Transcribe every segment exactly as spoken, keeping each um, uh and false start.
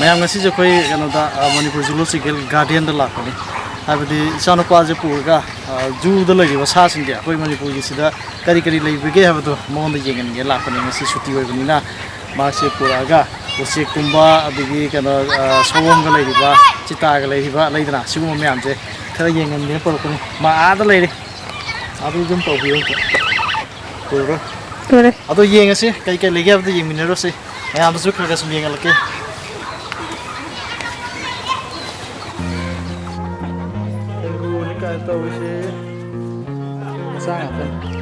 ꯃꯌꯥꯝ, ꯉꯁꯤꯁꯦ ꯑꯩꯈꯣꯏ ꯀꯩꯅꯣꯗ, ꯑ, ꯃꯅꯤꯄꯨꯔ ꯖꯨꯂꯣꯖꯤꯀꯦꯜ ꯒꯥꯔꯗꯦꯟꯗ ꯂꯥꯛꯄꯅꯤ꯫ ꯍꯥꯏꯕꯗꯤ ꯏꯆꯥꯅꯨꯄꯥꯁꯦ ꯄꯨꯔꯒ, ꯑ, ꯖꯨꯗ ꯂꯩꯔꯤꯕ ꯁꯥꯁꯤꯡꯁꯦ ꯑꯩꯈꯣꯏ ꯃꯅꯤꯄꯨꯔꯒꯤꯁꯤꯗ ꯀꯔꯤ ꯀꯔꯤ ꯂꯩꯕꯒꯦ ꯍꯥꯏꯕꯗꯣ ꯃꯉꯣꯟꯗ ꯌꯦꯡꯍꯟꯒꯦ ꯂꯥꯛꯄꯅꯤ꯫ ꯉꯁꯤ ꯁꯨꯇꯤ ꯑꯣꯏꯕꯅꯤꯅ ꯃꯍꯥꯛꯁꯦ ꯄꯨꯔꯛꯑꯒ ꯎꯆꯦꯛꯀꯨꯝꯕ, ꯑꯗꯒꯤ ꯀꯩꯅꯣ, ꯑ, ꯁꯑꯣꯝꯒ ꯂꯩꯔꯤꯕ, ꯆꯤꯇꯥꯒ ꯂꯩꯔꯤꯕ, ꯂꯩꯗꯅ, ꯁꯤꯒꯨꯝꯕ ꯃꯌꯥꯝꯁꯦ ꯈꯔ ꯌꯦꯡꯍꯟꯒꯦꯅ ꯄꯨꯔꯛꯄꯅꯤ꯫ ꯃꯥ ꯑꯥꯗ ꯂꯩꯔꯦ꯫ ꯑꯗꯨ ꯑꯗꯨꯝ ꯇꯧꯕꯤꯌꯨ꯫ ꯄꯨꯔꯣ꯫ ꯄꯨꯔꯦ꯫ ꯑꯗꯣ ꯌꯦꯡꯉꯁꯤ, ꯀꯩ ꯀꯩ ꯂꯩꯒꯦ ꯍꯥꯏꯕꯗꯣ ꯌꯦꯡꯃꯤꯟꯅꯔꯨꯁꯤ꯫ ꯃꯌꯥꯝꯗꯁꯨ ꯈꯔ ꯈꯔ ꯁꯨꯝ ꯌꯦꯡꯍꯜꯂꯛꯀꯦ꯫ ꯗꯦꯡꯒꯨꯅꯤ ꯀꯥꯏꯅ ꯇꯧꯔꯤꯁꯦ꯫ ꯃꯆꯥ ꯉꯥꯛꯇꯅꯤ꯫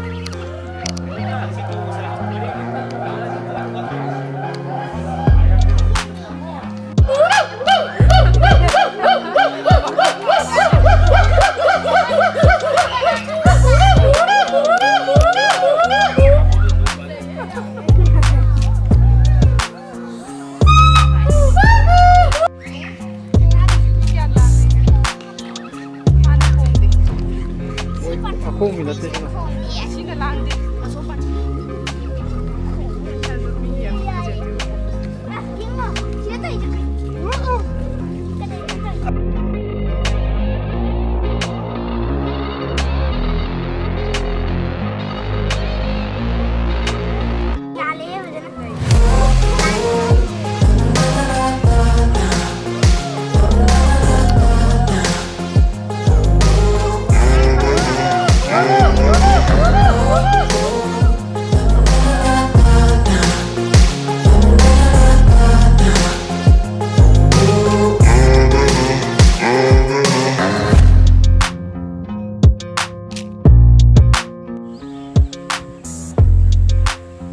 ꯃꯣꯏ ꯑꯈꯣꯡꯕꯤ ꯅꯠꯇꯦ ꯁꯤꯅ꯫ ꯁꯤꯅ ꯂꯥꯡꯗꯦ꯫ ꯑꯁꯣꯝ ꯄꯥꯔꯇꯤ꯫ ꯃꯤ ꯌꯥꯝ ꯐꯖꯩ꯫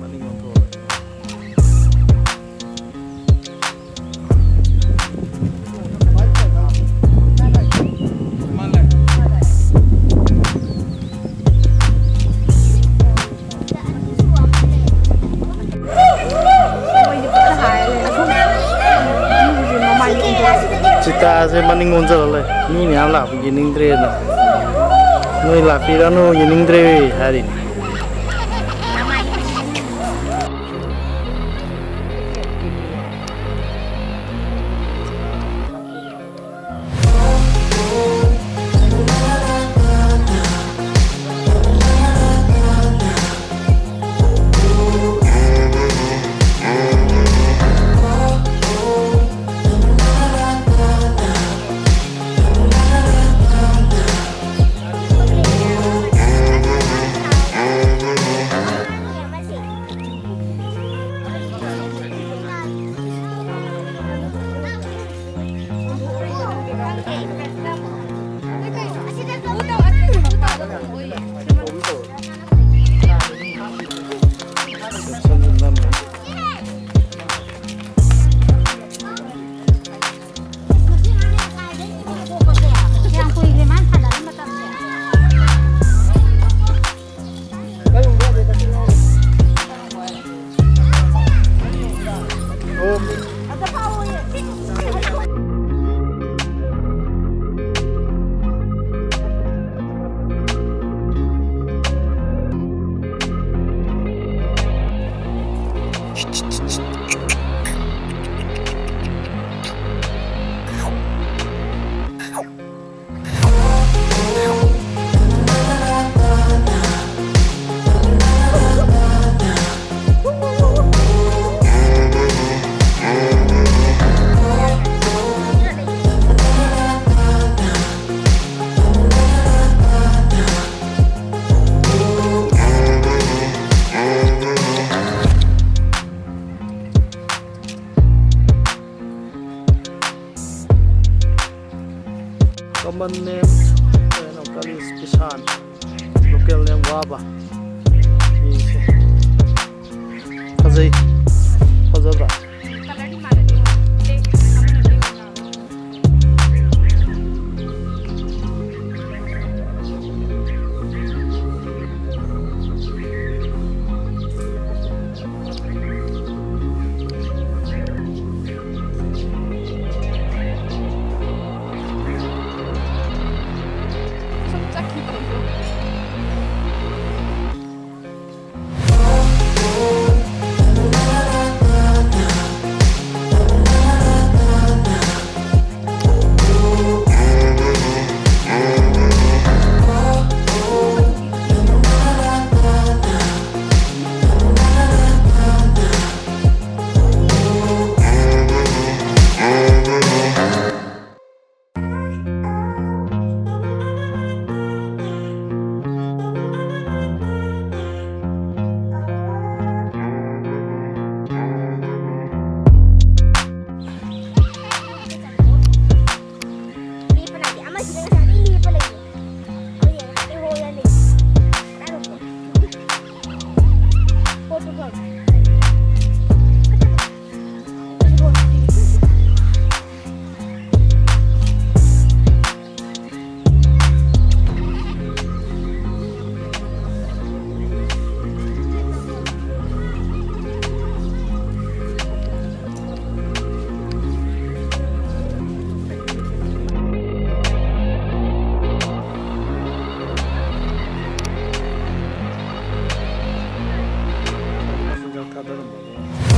ꯃꯅꯤꯡ ꯑꯣꯟꯊꯣꯛꯑꯒ꯫ ꯆꯤꯇꯥꯁꯦ ꯃꯅꯤꯡ ꯑꯣꯟꯁꯤꯜꯂ ꯂꯩ꯫ ꯃꯤ ꯃꯌꯥꯝ ꯂꯥꯛꯄ ꯌꯦꯡꯅꯤꯡꯗ꯭ꯔꯦꯅ꯫ "ꯅꯣꯏ ꯂꯥꯛꯄꯤꯔꯅꯨ, ꯌꯦꯡꯅꯤꯡꯗ꯭ꯔꯦ" ꯍꯥꯏꯔꯤꯅꯦ꯫ Common name, ꯀꯩꯅꯣ, ꯀꯔꯤ, ꯄꯤꯁꯥꯟ꯫ Local name ꯋꯥꯕ꯫ ꯌꯦꯡꯁꯦ꯫ ꯐꯖꯩ꯫ ꯐꯖꯕ꯭ꯔꯥ? ꯃꯆꯤꯟꯖꯥꯛ ꯊꯥꯗꯔꯝꯕꯗꯣ꯫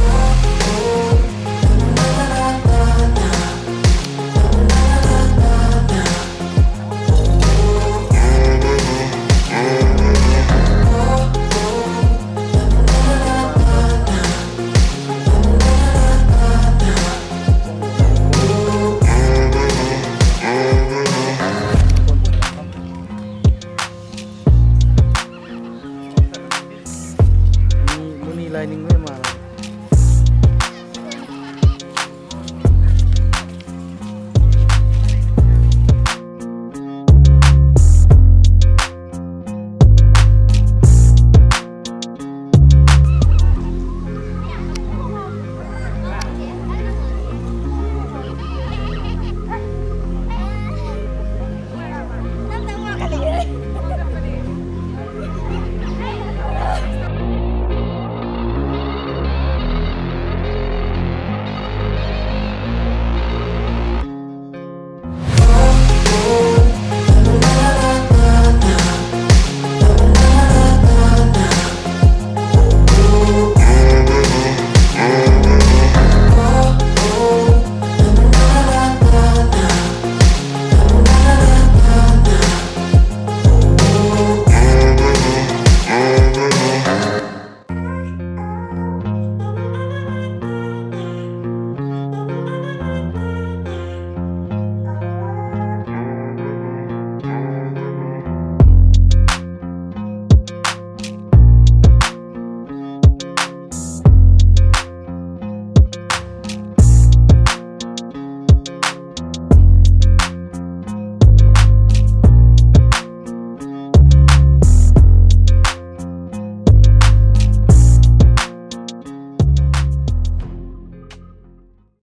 ꯍꯥꯏꯅꯤꯡꯕ ꯏꯃꯥ꯫